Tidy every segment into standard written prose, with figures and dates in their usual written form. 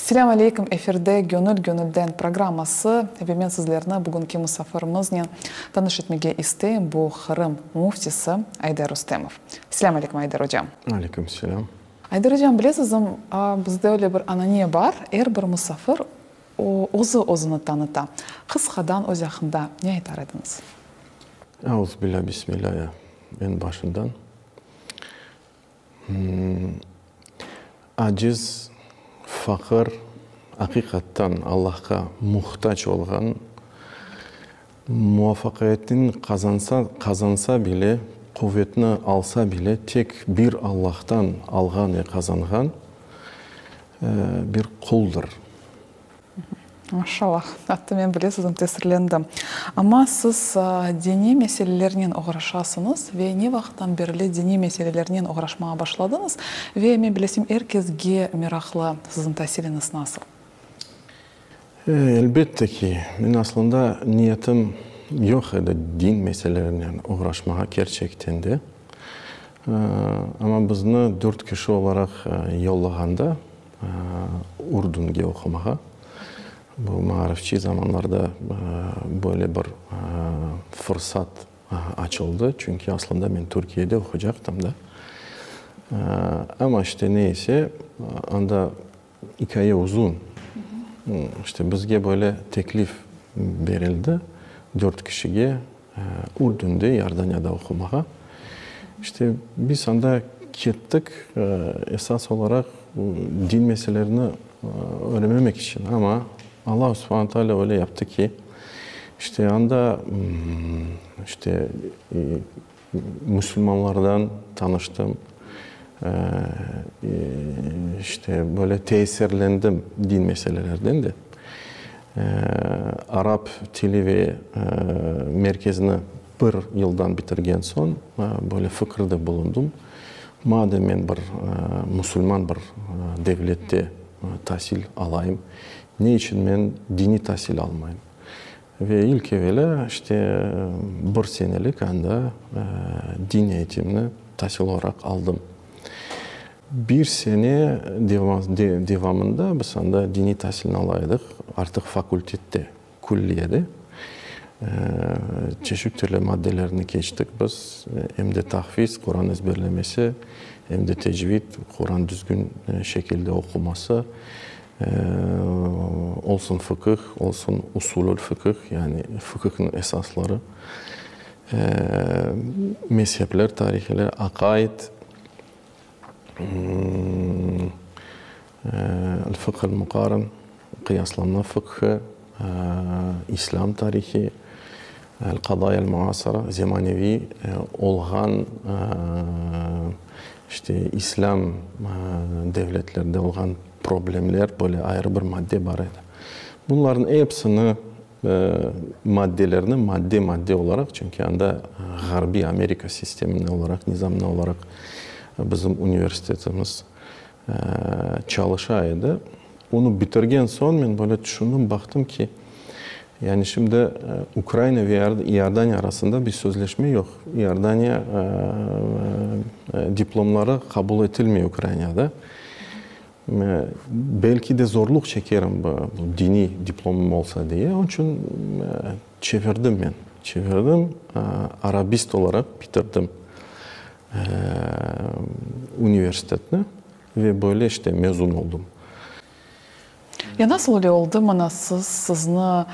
Selâm aleyküm, efirde Gönül gönülden programması ve men sizlerni bugünki musafirimiznen tanış etmege isteyim, bu Qırım müftisi Ayder Rustemov. Selâm aleyküm, Ayder ocam. Aleyküm selâm. Ayder ocam, bilesizmi, bizde öyle bir anane bar, er bir musafir o özü özüni tanıta. Qısqadan öz aqqında ne aytar ediñiz? Auzubillâ, bismillâ, eñ başından. Aciz, faqır, aqiqattan Allahqa muhtac olğan, muvafaqiyetni qazansa, qazansa bile, quvetni alsa bile, tek bir Allahtan alğan ve qazanğan bir quldır. Maşallah, atta men bile sizden tesirlendim. Amma siz diniy meselelernen oğraşasıñız ve ne vaqıttan berli diniy meselelernen oğraşmağa başladıñız? Ve men bilesem, er kesge meraqlı siziñ tasiliñiz nasıl? Elbette ki, men aslında niyetim yoq edi din meselelerinen oğraşmağa kerçekten de. Amma bizni dört kişi olaraq yollağanda, Urdunge oqumağa. Bu maarifçi zamanlarda böyle bir fırsat açıldı, çünki aslında men Türkiyede oqucaqtım da. Amma işte ne ise, anda ikâye uzun. İşte bizge böyle teklif berildi, dört kişige Ürdünde, İordaniyada oqumağa. İşte, biz anda kettik, esas olaraq din meselelerini öğrenmemek içün. Amma Alla subhane taalâ öyle yaptı ki, işte, anda, işte, musulmanlardan tanıştım, işte, böyle tesirlendim din meselelerden de. Arap tili ve merkezini bir yıldan bitirgen soñ, böyle fikirde bulundım, madem men bir musulman bir devlette tasil alayım, ne içün men diniy tasil almayım? Ve ilk evelâ, işte, bir senelik anda din eğitimini tasil olaraq aldım. Bir sene devamında biz anda diniy tasilni ala edik, artıq fakultette, külliyede. Çeşit türlü maddelerni keçtik biz, em de tahfiz, Quran ezberlemesi, em de tecvid, Quran düzgün şekilde oquması, olsun fıqıh, olsun usulül fıqıh, yani fıqıhnıñ esasları, mezhepler tarihleri, aqaid, Al-fıqh al-muqaran, qıyaslanma fıqhı, İslâm tarihi, Al-qadaya al-muasara, zemaneviy olğan, işte, İslâm devletlerde olğan problemler, böyle ayrı bir madde bar edi. Bunlarnıñ epsini Maddelerni madde-madde olaraq, çünki anda ğarbiy Amerika sistemine olaraq, nizamına olaraq bizim universitetimiz çalışa edi. Onı bitirgen soñ men böyle tüşündim, baqtım ki, yani şimdi Ukraina ve İordaniya arasında bir sözleşme yoq. İordaniya diplomları qabul etilmey Ukrainada. Belki de zorluq çekerim bu diniy diplomım olsa diye, onıñ içün çevirdim men, çevirdim, arabist olaraq bitirdim universitetni ve böyle işte mezun oldım. Ya nasıl öyle oldı, mına siz, sizni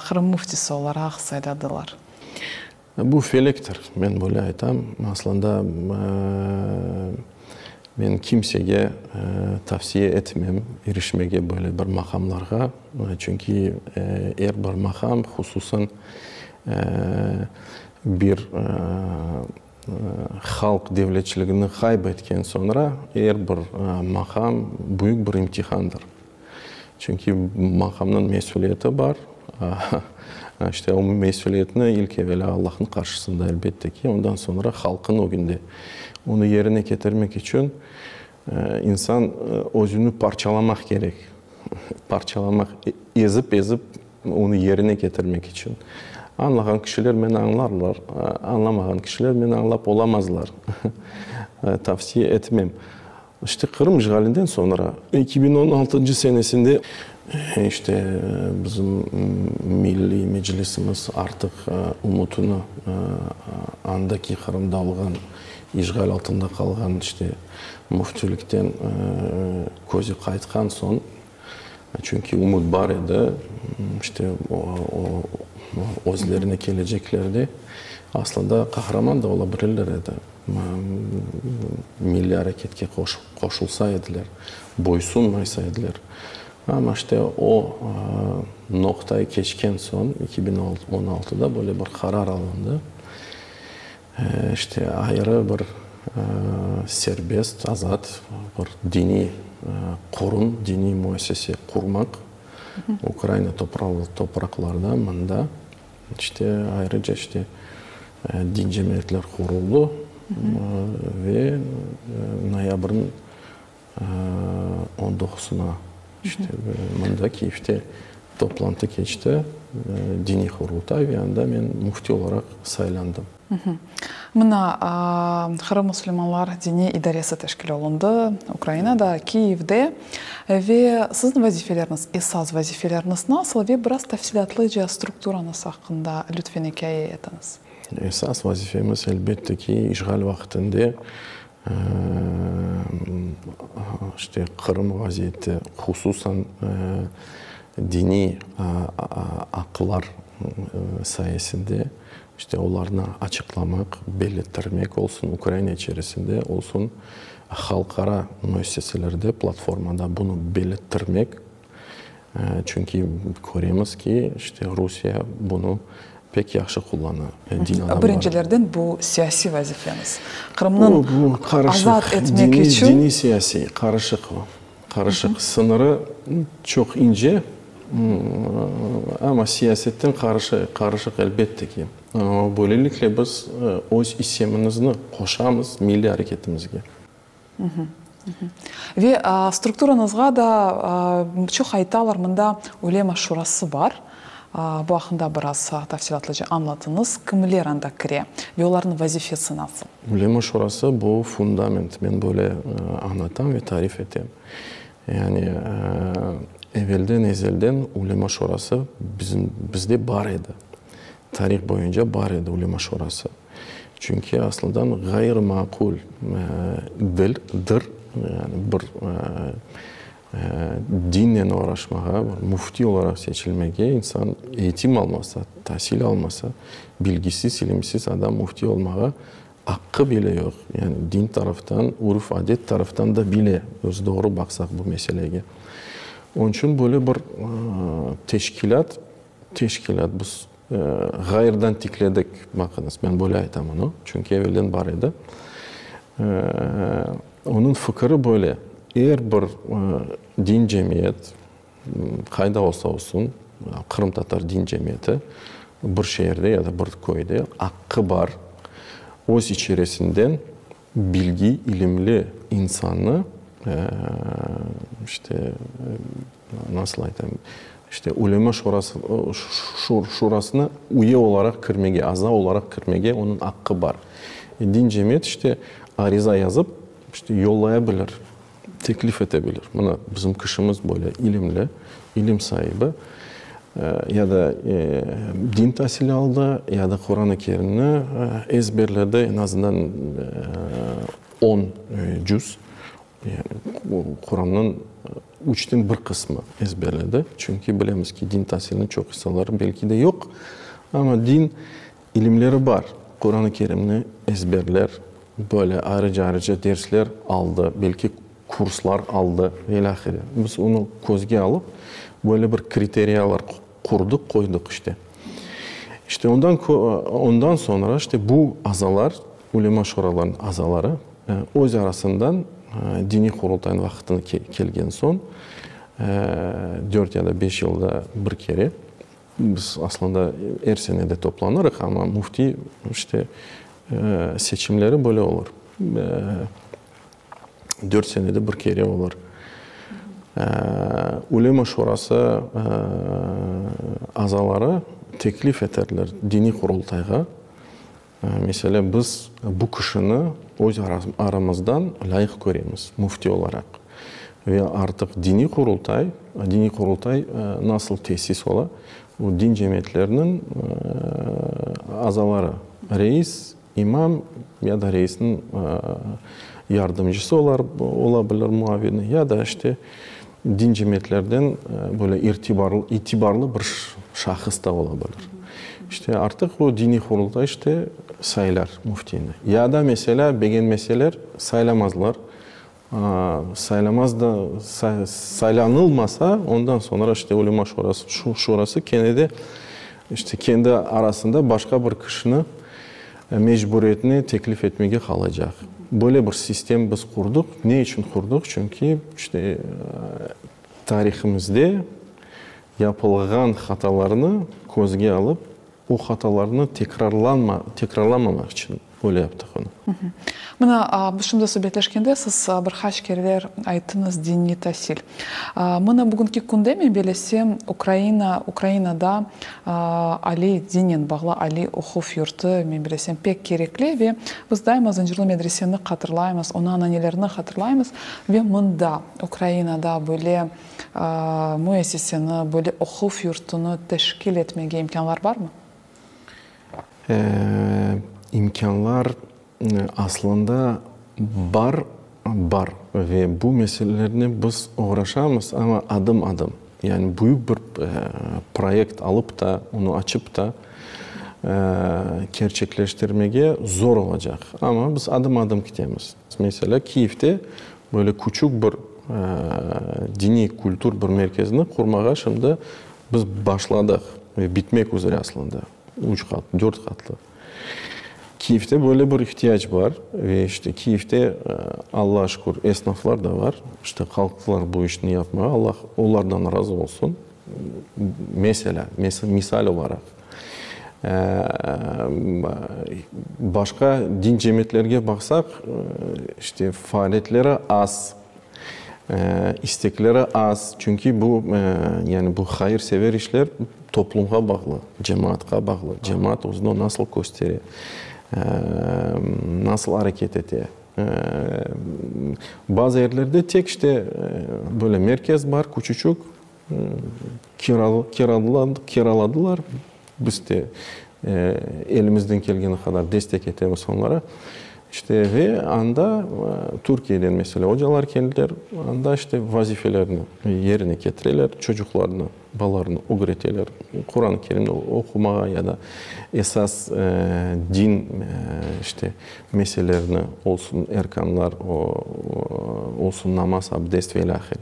Qırım müftisi olaraq sayladılar? Bu felektir, men böyle aytam. Aslında, men kimsege tavsiye etmem irişmege böyle bir maqamlarğa, çünki er bir maqam, hususan bir halq devletçiligini qayb etken soñra, er bir maqam büyük bir imtihandır. Çünki maqamnıñ mesüliyeti bar. İşte o mesüliyetni ilk evelâ Allahnıñ qarşısında, elbette ki, ondan soñra halqınıñ ögünde. Onı yerine ketirmek içün insan özüni parçalamaq kerek. Parçalamaq, ezip-ezip onı yerine ketirmek içün. Añlağan kişiler meni añlarlar, añlamağan kişiler meni añlap olamazlar. Tavsiye etmem. İşte Qırım işğalinden soñra, 2016 senesinde, işte bizim Milliy Meclisimiz artıq ümütini andaki Qırımda olğan, işğal altında qalğan işte müftülikten közü qaytqan soñ, çünki ümüt bar edi, işte özlerine keleceklerde aslında qahraman da ola bilirler edi. Milliy areketke qoşulsa ediler, boysunmaysa ediler. Amma işte o noqtayı keçken soñ, 2016da böyle bir qarar alındı, işte ayrı bir serbest, azat bir diniy qurum, diniy müessese qurmaq Ukraina topraqlarda, mında. İşte, ayrıca, işte, din cemiyetler quruldı ve noyabrniñ on doquzına, işte, mında, Kiyevde toplantı keçti, diniy qurultay, ve anda men müfti olaraq saylandım. Mına, Qırım musulmanlar diniy idaresi teşkil olundı Ukrainada, Kiyevde. Ve siziñ vazifeleriñiz, esas vazifeleriñiz nasıl ve biraz tafsilâtlıca strukturañız aqqında lütfen ikâye etiñiz. Esas vazifemiz, elbette ki, işğal vaqtında, işte, Qırım vaziyeti, hususan diniy aqlar sayesinde, İşte, olarnı açıqlamaq, bellettirmek, olsun Ukraina içerisinde, olsun halqara müesseselerde, platformada bunı bellettirmek, çünki köremiz ki, işte, Rusiye bunı pek yahşı qullana, din adamları. Birincilerden bu siyasiy vazifemiz. Qırımnıñ azat etmek içün. Diniy-siyasiy, qarışıq o. Qarışıq. Sıñırı çoq ince, amma siyasetten qarışıq, elbette ki. Böylelikle biz öz issemimizni qoşamız milliy areketimizge. Ve strukturañızğa da çoq aytalar, mında Ulema şurası bar. Bu aqqında biraz tafsilâtlıca añlatıñız. Kimler anda kire ve olarnıñ vazifesi nasıl? Ulema şurası bu fundament, men böyle añlatam ve tarif etem. Yani evelden ezelden Ulema şurası bizim bizde bar edi. Tarih boyunca bar edi Ulema şurası. Çünki aslından ğayrı maqul dir, yani bir Dinnen oğraşmağa, bir müfti olaraq seçilmege insan eğitim almasa, tasil almasa, bilgisiz, ilimsiz adam müfti olmağa aqqı bile yoq. Yani din taraftan, urf-adet taraftan da bile, öz doğru baqsaq bu meselege. Onıñ içün böyle bir teşkilât, teşkilât biz ğayırdan tikledik, baqıñız, men böyle aytam onı, çünki evelden bar edi. Onıñ fikiri böyle, er bir din cemiyet, qayda olsa olsun, qırımtatar din cemiyeti bir şeerde ya da bir köyde aqqı bar öz içerisinden bilgi, ilimli insannı, işte, nasıl aytayım, işte, Ulema şurası, şurasına üye olaraq kirmege, aza olaraq kirmege onıñ aqqı bar. Din cemiyet, işte, ariza yazıp, işte, yollaya bilir, teklif ete bilir. Mına, bizim kişimiz böyle ilimli, ilim saibi, ya da din tasili aldı, ya da Quran-ı Kerimni ezberledi, eñ azından on cüz, yani Qurannıñ üçten bir qısmı ezberledi. Çünki bilemiz ki, din tasiliniñ çoq insanları belki de yoq, amma din ilimleri bar. Quran-ı Kerimni ezberler, böyle ayrıca-ayrıca dersler aldı, belki kurslar aldı ve ilâhre. Biz onı közge alıp, böyle bir kriteriyalar qurdıq, qoydıq işte. İşte ondan ondan soñra işte bu azalar, Ulema şuralarınıñ azaları öz arasından diniy qurultaynıñ vaqtını kelgen soñ, dört ya da beş yılda bir kere, biz aslında er sene de toplanırıq, amma müfti işte seçimleri böyle olur, dört senede bir kere olur. Ulema şurası azaları teklif eterler diniy qurultayğa. Meselâ, biz bu kişini öz aramızdan lâyıq köremiz müfti olaraq. Ve artıq diniy qurultay, diniy qurultay nasıl tesis ola? O din cemiyetleriniñ azaları, reis, imam ya da reisniñ yardımcısı ola bilir, muavini, ya da işte din cemiyetlerden böyle itibarlı bir şahıs da ola bilir. İşte artıq o diniy qurultay işte saylar müftini. Ya da, meselâ, begenmeseler, saylamazlar. Saylamaz da, saylanılmasa, ondan soñra işte Ulema şurası, şurası kene de işte kendi arasında başqa bir kişini mecburiyetine teklif etmege qalacaq. Böyle bir sistem biz qurdıq. Ne içün qurdıq? Çünki işte tarihimizde yapılğan hatalarnı közge alıp, o hatalarnı tekrarlanma, tekrarlanmamaq içün böyle yaptıq onı. Mına, biz şimdi subetleşkende siz bir qaç kereler ayttıñız diniy tasil. Mına bugünki künde men belesem, Ukraina, Ukrainada aliy dinnen bağlı aliy oquv yurtu, men bilesem, pek kerekli ve biz daima Zıncırlı medreseni hatırlaymız, onıñ ananelerini hatırlaymız ve mında, Ukrainada böyle müessiseni, böyle oquv yurtunı teşkil etmege imkânlar barmı? İmkânlar aslında bar, bar ve bu meselelernen biz oğraşamız, amma adım-adım. Yani büyük bir proyekt alıp da, onı açıp da kerçekleştirmege zor olacaq. Amma biz adım-adım ketemiz. Meselâ, Kiyevde böyle küçük bir diniy kültür bir merkezini qurmağa şimdi biz başladıq ve bitmek üzre aslında, üç qat, dört qatlı. Kiyevde böyle bir ihtiyac bar ve işte Kiyevde, Allağa şükür, esnaflar da bar, işte qalqtılar bu işni yapmağa, Allah olardan razı olsun. Meselâ, misal olaraq, başqa din cemiyetlerge baqsaq, işte faaliyetleri az, istekleri az, çünki bu, yani bu hayırsever işler toplumğa bağlı, cemaatqa bağlı, cemaat özüni nasıl köstere, nasıl areket ete. Bazı yerlerde tek işte böyle merkez bar, küçüçük, kiraladılar, biz de elimizden kelgeni qadar destek etemiz onlara. İşte, ve anda Türkiyeden, meselâ, ocalar keldiler, anda işte vazifelerini yerine ketireler, çocuqlarnı, balalarnı ögreteler, Quran-ı Kerimni oqumağa ya da esas din işte meselelerini, olsun erkanlar, olsun namaz, abdest ve ilâhre.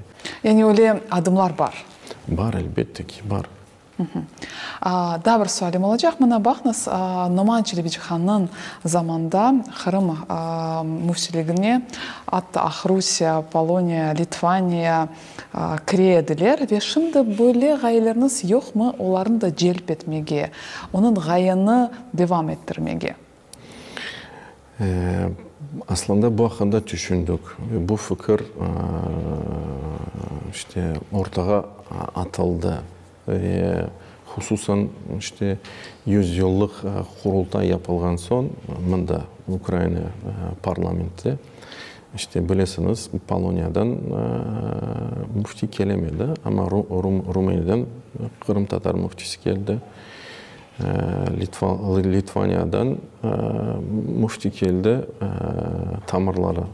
Yani öyle adımlar bar? Bar, elbette ki, bar. Daa bir sualim olacaq. Mına, baqıñız, Noman Çelebicihannıñ zamanında Qırım müftiligine atta Aqrusiya, Poloniya, Litvaniya kire ediler ve şimdi böyle ğayeleriniz yoqmı olarnı da celp etmege, onıñ ğayeni devam ettirmege? Aslında bu aqqında tüşündik ve bu fikir, işte, ortağa atıldı ve hususan, işte, yüzyıllıq Qurultay yapılğan soñ mında, Ukraina parlamentte, işte, bilesiñiz, Poloniyadan müfti kelemedi, amma Rumıniyadan qırımtatar müftisi keldi. Litvaniyadan müfti keldi, tamırları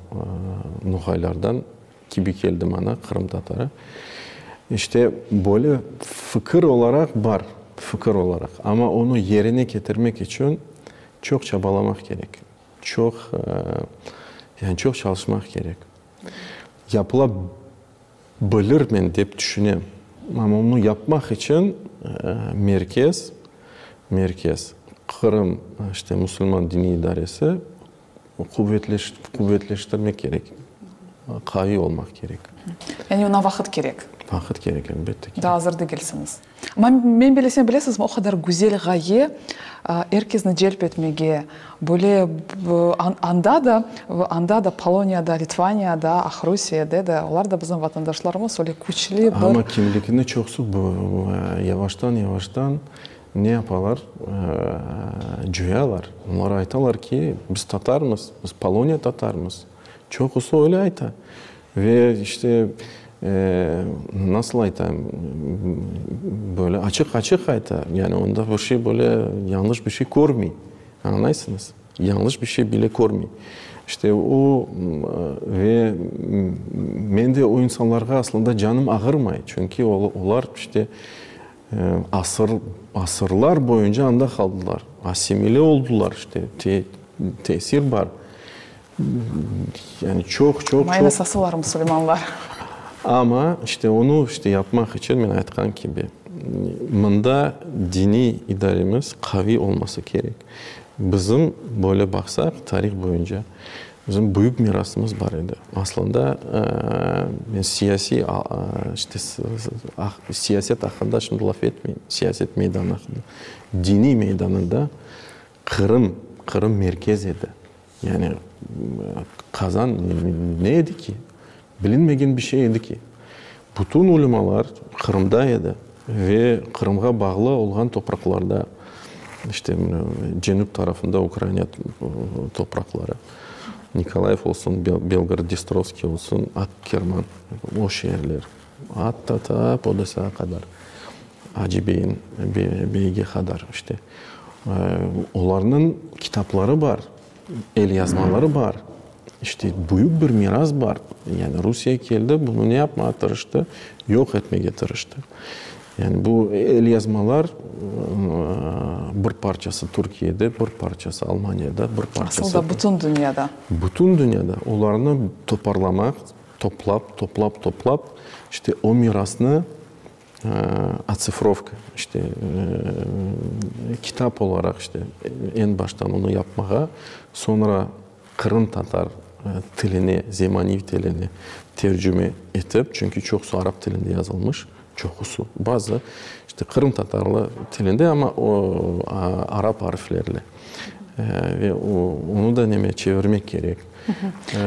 noğaylardan kibi keldi mana, qırımtatarı. İşte, böyle fikir olaraq bar, fikir olaraq, amma onı yerine ketirmek içün çoq çabalamaq kerek, çoq, yani çoq çalışmaq kerek. Yapıla Bilirmen dep tüşünem. Amma onı yapmaq içün merkez, merkez, Qırım, işte, musulman diniy idaresi quvetleştirmek kerek, qaviy olmaq kerek. Yani oña vaqıt kerek? Vaqıt kerek, elbette ki. Daa azır degilsiñiz. Amma men bilesem, bilesizmi, o qadar güzel ğaye, er kesni celp etmege, böyle anda da, anda da, Poloniyada, Litvaniyada, Aqrusiyede de, olar da bizim vatandaşlarımız, öyle küçlü bir. Amma kimligini çoqusı yavaştan-yavaştan ne yapalar? coyalar. Olar aytalar ki, biz tatarmız, biz Poloniya tatarmız. Çoqusı öyle ayta. Ve işte, nasıl aytayım, böyle açıq-açıq ayta. Yani onda bir şey böyle yañlış bir şey körmey. Añlaysıñız? Yañlış bir şey bile körmey. İşte o, ve men de o insanlarğa aslında canım ağırmay, çünki olar işte asır, asırlar boyunca anda qaldılar, assimile oldular, işte tesir bar. Yani çoq, çoq, çoq. Amma esası olar musulmanlar. Amma işte onı işte yapmaq içün men aytqan kibi, mında diniy idaremiz qaviy olması kerek. Bizim, böyle baqsaq, tarih boyunca bizim büyük mirasımız bar edi. Aslında, men siyasiy, işte, siyaset aqqında şimdi laf etmeyim, siyaset meydanı aqqında. Diniy meydanında Qırım, Qırım merkez edi. Yani, Qazan ne edi ki? Bilinmegen bir şey edi ki. Bütün ulemalar Qırımda edi ve Qırımğa bağlı olğan topraqlarda, işte, cenüp tarafında Ukraina topraqları, Nikolayev olsun, Belgorod-Dnistrovskiy olsun, Akkerman, o şeerler, atta ta Podesağa qadar, Acıbeyin, Beyge qadar, işte, olarnıñ kitapları bar. Elyazmaları bar. İşte, büyük bir miras bar. Yani Rusiye keldi, bunı ne yapmağa tırıştı? Yoq etmege tırıştı. Yani bu elyazmalar bir parçası Türkiyede, bir parçası Almaniyada, bir parçası... Asıl da bütün dünyada. Bütün dünyada. Olarnı toparlamaq, toplap, toplap, toplap, işte, o mirasnı Otsifrovka, işte, kitap olaraq, işte, eñ baştan onı yapmağa, soñra qırımtatar tiline, zemaniy tiline tercüme etip, çünki çoqusı arap tilinde yazılmış, çoqusı, bazı, işte, qırımtatarlı tilinde, amma o, arap arflerle ve onı da neme çevirmek kerek.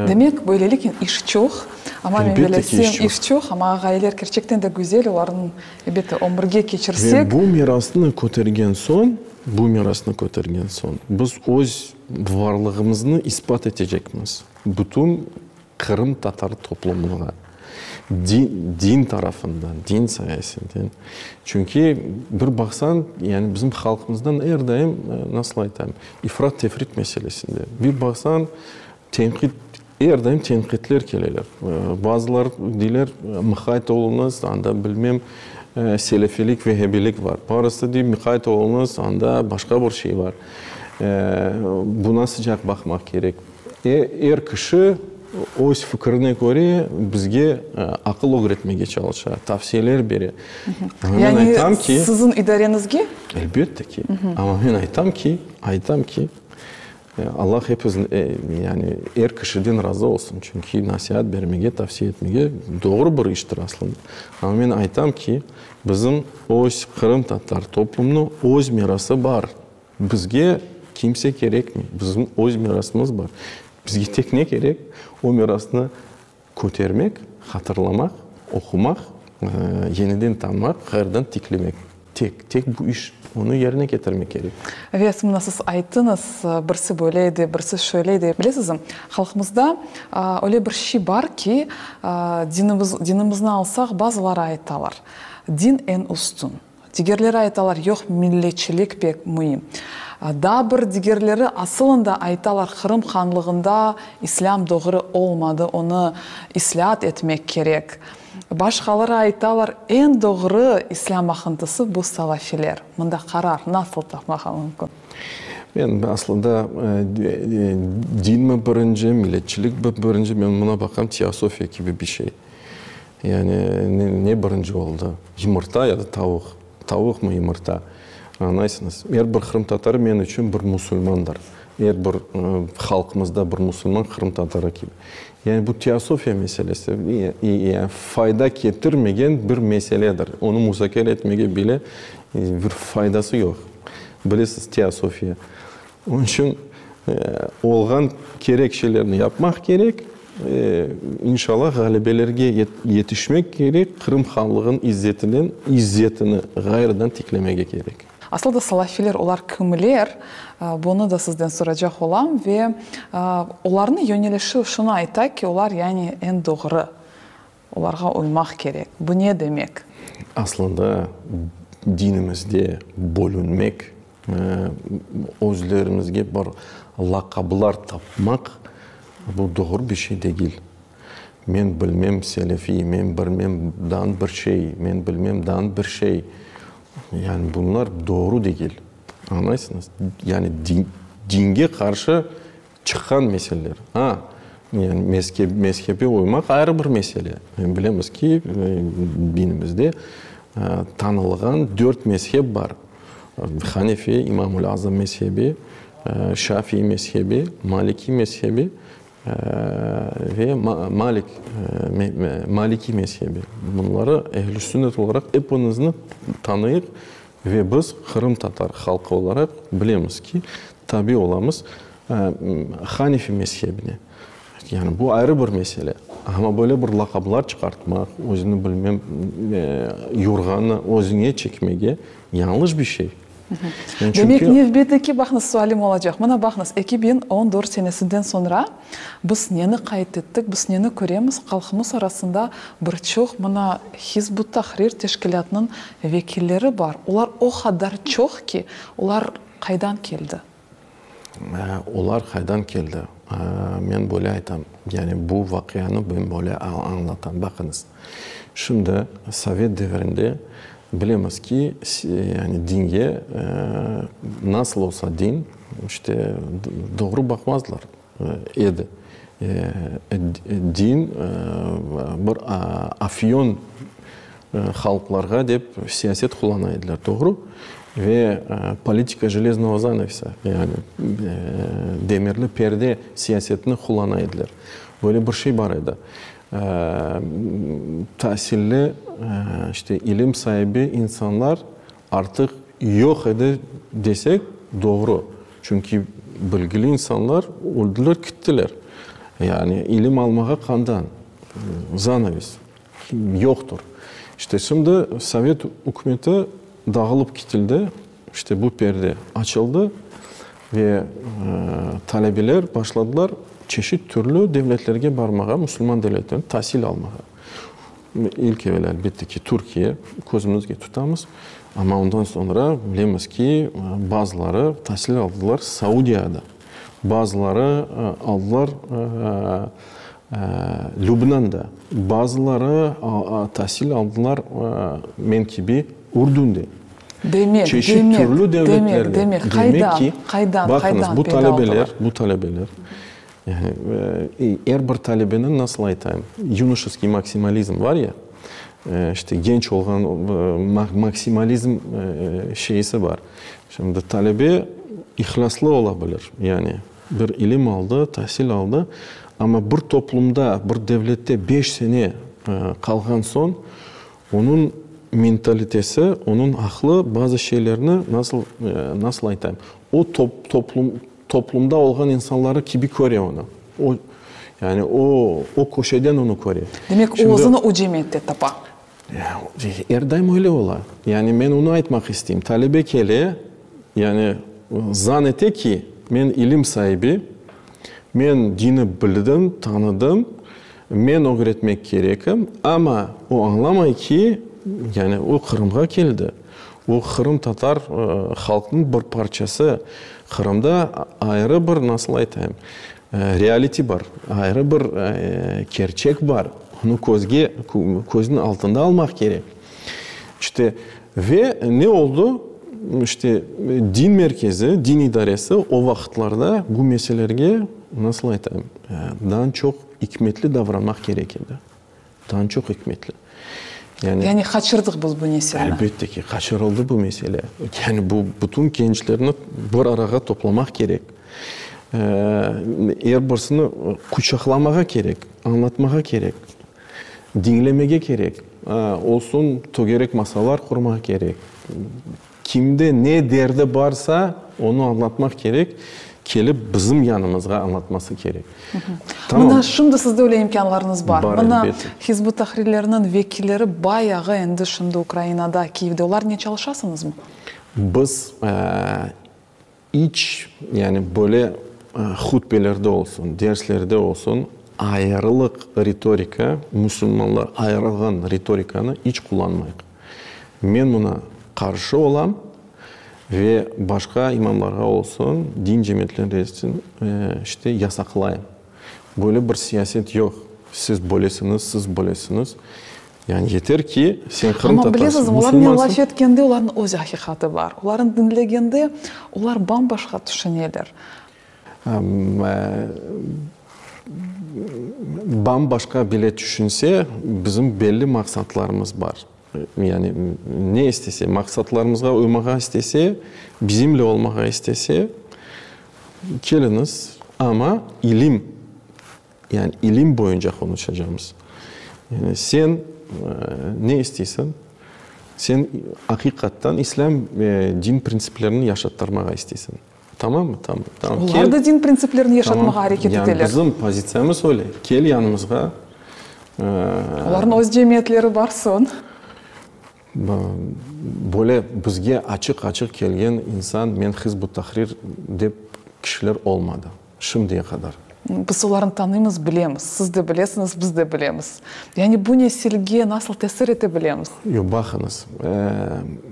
Demek, böyleliknen iş çoq, amma men bilesem, iş çoq, amma ğayeler kerçekten de güzel, olarnı, elbette, ömürge keçirsek. Ve bu mirasnı kötergen soñ, bu mirasnı kötergen soñ, biz öz varlığımıznı isbat etecekmiz bütün qırımtatar toplumına. Din, din tarafından, din sayesinden. Çünki bir baqsañ, yani bizim halqımızdan er daim, nasıl aytayım, ifrat-tefrit meselesinde. Bir baqsañ, tenqit, er daim tenqitler keleler. Bazılar deyler, mıqayt oluñız, anda, bilmem, selefilik, vehebilik var. Barısı dey, mıqayt oluñız, anda başqa bir şey var. Buna sıcaq baqmaq kerek. Er kişi öz fikirine köre bizge aqıl ögretmege çalışa, tavsiyeler bere. Amma men aytam ki. Yani siziñ idareñizge? Elbette ki. Amma men aytam ki, aytam ki, Allah epizni, yani er kişiden razı olsun, çünki nasiat bermege, tavsiye etmege doğru bir iştir aslında. Amma men aytam ki, bizim öz qırımtatar toplumnıñ öz mirası bar. Bizge kimse kerekmey, bizim öz mirasımız bar. Bizge tek ne kerek? O mirasnı kötermek, hatırlamaq, oqumaq, yeniden tanımaq, ğayrıdan tiklemek. Tek, tek bu iş, onı yerine ketirmek kerek. Ve mına siz ayttıñız, birisi böyle edi, birisi şöyle edi. Bilesizmi, halqımızda öyle bir şey bar ki, dinimiz, dinimizni alsaq, bazıları aytalar, din eñ üstün. Digerleri aytalar, yoq, milletçilik pek müim. Daa bir digerleri asılında aytalar, Qırım hanlığında islâm doğru olmadı, onı islâat etmek kerek. Başqaları aytalar, eñ doğru islâm aqıntısı bu salafiler. Mında qarar nasıl tapmağa mümkün? Men aslında dinmi birinci, milletçilikmi birinci, men buna baqam teosofiya kibi bir şey. Yani ne birinci oldı, yımırta ya da tavuq? Tavuqmı yımırta? Añlaysıñız? Er bir qırımtatarı men içün bir musulmandır. Er bir halqımızda bir musulman qırımtatarı kibi. Yani bu teosofiya meselesi, yani fayda ketirmegen bir meseledir. Onı muzakere etmege bile bir faydası yoq. Bilesiz, teosofiya. Onıñ içün olğan kerek şeylerni yapmaq kerek, inşallah ğalebelerge yetişmek kerek, Qırım hanlığınıñ izzetinen, izzetini ğayrıdan tiklemege kerek. Asıl da salafiler olar kimler, bunı da sizden soracaq olam ve olarnıñ yönelişi şunı ayta ki, olar yani eñ doğru, olarğa uymaq kerek. Bu ne demek? Aslında dinimizde bölünmek, özlerimizge bir laqaplar tapmaq, bu doğru bir şey degil. Men bilmem selefiy, men bilmem dan bir şey, men bilmem dan bir şey. Yani bunlar doğru degil. Añlaysıñız? Yani dinge qarşı çıqqan meseleler. A, yani mezhepke uymaq ayrı bir mesele. Bilemiz ki, dinimizde tanılğan dört mezhep bar. Hanefi, İmam-ül Azam mezhebi, Şafii mezhebi, Maliki mezhebi Ve Malik, Maliki mezhebi. Bunları ehl-i sünnet olaraq epimizni tanıyıq ve biz qırımtatar halqı olaraq bilemiz ki, tabi olamız Hanefi mezhebine. Yani bu ayrı bir mesele. Amma böyle bir laqaplar çıqartmaq, özüni bilmem yurğannı özüñe çekmege yañlış bir şey. Demek, nevbetteki, baqıñız, sualim olacaq. Mına, baqıñız, 2014 senesinden soñra biz neni qayd ettik, biz neni köremiz, halqımız arasında bir çoq, mına, Hizb ut-Tahrir teşkilâtınıñ vekilleri bar. Olar o qadar çoq ki, olar qaydan keldi? Olar qaydan keldi? Men böyle aytam, yani bu vaqianı ben böyle añlatam. Baqıñız, şimdi sovet devrinde bilemiz ki, yani dinge nasıl olsa din, işte, doğru baqmazlar edi. Din bir afyon halqlarğa dep siyaset qullana ediler, doğru? Ve politika jeleznogo zanavesa, yani demirli perde siyasetini qullana ediler. Böyle bir şey bar edi. Tasilli, işte, ilim saibi insanlar artıq yoq edi desek, doğru. Çünki bilgili insanlar öldiler, kittiler. Yani ilim almağa qandan? Zanaves. Yoqtur. İşte şimdi Sovet ükümeti dağılıp kitildi, işte bu perde açıldı ve talebeler başladılar çeşit türlü devletlerge barmağa, musulman devletlerine tasil almağa. İlk evelâ, elbette ki, Türkiye közümizge tutamız, amma ondan soñra bilemiz ki, bazıları tasil aldılar Saudiyada, bazıları aldılar Lübnanda, bazıları tasil aldılar, men kibi, Ürdünde. Demek, Çeşit demek, türlü demek, devletlerde. demek, Demek qaydan, ki, qaydan, baqıñız, qaydan bu peyda talebeler, oldılar? bu talebeler, yani er bir talebeniñ, nasıl aytayım, yunoşeskiy maksimalizm var ya, işte genç olğan maksimalizm şeysi bar. Şimdi talebe ihlâslı ola bilir, yani Bir ilim aldı, tasil aldı, amma bir toplumda, bir devlette beş sene qalğan soñ, onıñ mentalitesi, onıñ aqlı bazı şeylerni, nasıl, nasıl aytayım, o toplum, toplumda olğan insanları kibi köre onı. O, yani o, o köşeden onı köre. Demek, o özüni o cemiyette tapa. Er daim öyle ola. Yani men onı aytmaq isteyim. Talebe kele, yani zan ete ki, men ilim saibi, men dini bildim, tanıdım, men ögretmek kerekim, amma o añlamay ki, yani o Qırımğa keldi, o qırımtatar halqnıñ bir parçası, Qırımda ayrı bir, nasıl aytayım, Reality bar, ayrı bir kerçek bar, onı közge, közniñ altında almaq kerek. İşte, ve ne oldı? İşte, din merkezi, din idaresi o vaqıtlarda bu meselelerge, nasıl aytayım, daa çoq ikmetli davranmaq kerek edi. Daa çoq ikmetli. Yani, yani qaçırdıq biz bu meseleni. Elbette ki, qaçırıldı bu mesele. Yani bu bütün gençlerni bir arağa toplamaq kerek. Er birisini quçaqlamağa kerek, añlatmağa kerek, diñlemege kerek. Olsun tögerek masalar qurmaq kerek. Kimde ne derdi barsa, onı añlatmaq kerek, kelip bizim yanımızğa añlatması kerek. Tamam. Mına şimdi sizde öyle imkânlarıñız bar. Bar, Mına elbette. Hizb ut-Tahrirlerniñ vekilleri bayağı endi şimdi Ukrainada, Kiyevde. Olarnen çalışasıñızmı? Biz iç, yani böyle hutbelerde olsun, derslerde olsun, ayırılıq ritorika, musulmanlar ayırılğan ritorikanı iç qullanmayıq. Men buna qarşı olam ve başqa imamlarğa olsun, din cemiyetlerine olsun, işte, yasaqlayım. Böyle bir siyaset yoq, siz böylesiñiz, siz böylesiñiz. Yani yeter ki, sen qırımtatarsıñ, musulmansıñ. Amma bilesiñizmi, olarnen laf etkende olarnıñ öz aqiqatı bar. Olarnı diñlegende, olar bam-başqa tüşüneler. Bam-başqa bile tüşünse, bizim belli maqsatlarımız bar. Yani ne istese, maqsatlarımızğa uymağa istese, bizimle olmağa istese, keliñiz, amma ilim, yani ilim boyunca qonuşacağımız. Yani sen ne isteysiñ? Sen aqiqattan islâm din printsiplerini yaşattırmağa isteysiñ. Tamammı? Tamam. Tamam. Olar da din printsiplerini yaşatmağa areket eteler. Yani bizim pozitsiyamız öyle. Kel yanımızğa. Olarnıñ öz cemiyetleri bar soñ. Böyle bizge açıq-açıq kelgen insan, men Hizb ut-Tahrir dep kişiler olmadı. Şimdiye qadar. Biz olarnı tanıymız, bilemiz. Siz de bilesiñiz, biz de bilemiz. Yani bu nesilge nasıl tesir ete bilemiz? Yoq, baqıñız,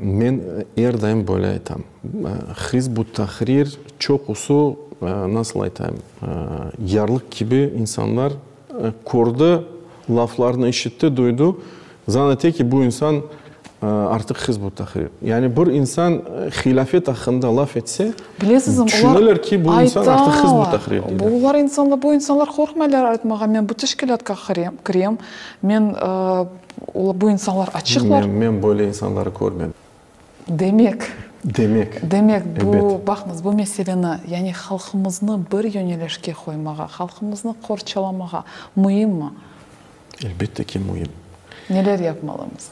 men er daim böyle aytam, Hizb ut-Tahrir çoqusı, nasıl aytayım, yarlıq kibi insanlar kördi, laflarını işitti, duydu, zan ete ki, bu insan artıq Hizb ut-Tahrir. Yani bir insan hilâfet aqqında laf etse, Bilesizmi, tüşüneler ki, bu insan artıq Hizb ut-Tahrir deyler. Bular insanlar, bu insanlar qorqmaylar aytmağa, men bu teşkilâtqa kirem, men, bu insanlar açıqlar. Men böyle insanları körmedim. Demek. Demek. Demek, bu, baqıñız, bu meseleni, yani halqımıznı bir yönelişke qoymağa, halqımıznı qorçalamağa müimmi? Elbette ki, müim. Neler yapmalımız?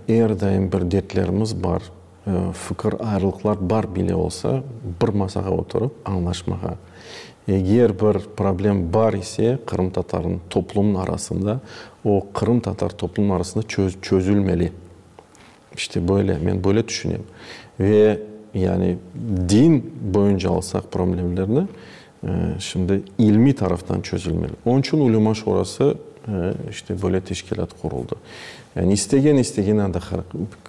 Er daim bir dertlerimiz bar, fikir ayrılıqlar bar bile olsa, bir masağa oturıp añlaşmağa. Eger bir problem bar ise, qırımtatarnıñ toplumnıñ arasında, o qırımtatar toplumnıñ arasında çözülmeli. İşte böyle, men böyle tüşünem. Ve yani din boyunca alsaq problemlerni, şimdi ilmiy taraftan çözülmeli. Onıñ içün Ulema Şurası işte böyle teşkilât quruldı. Yani istegen istegen anda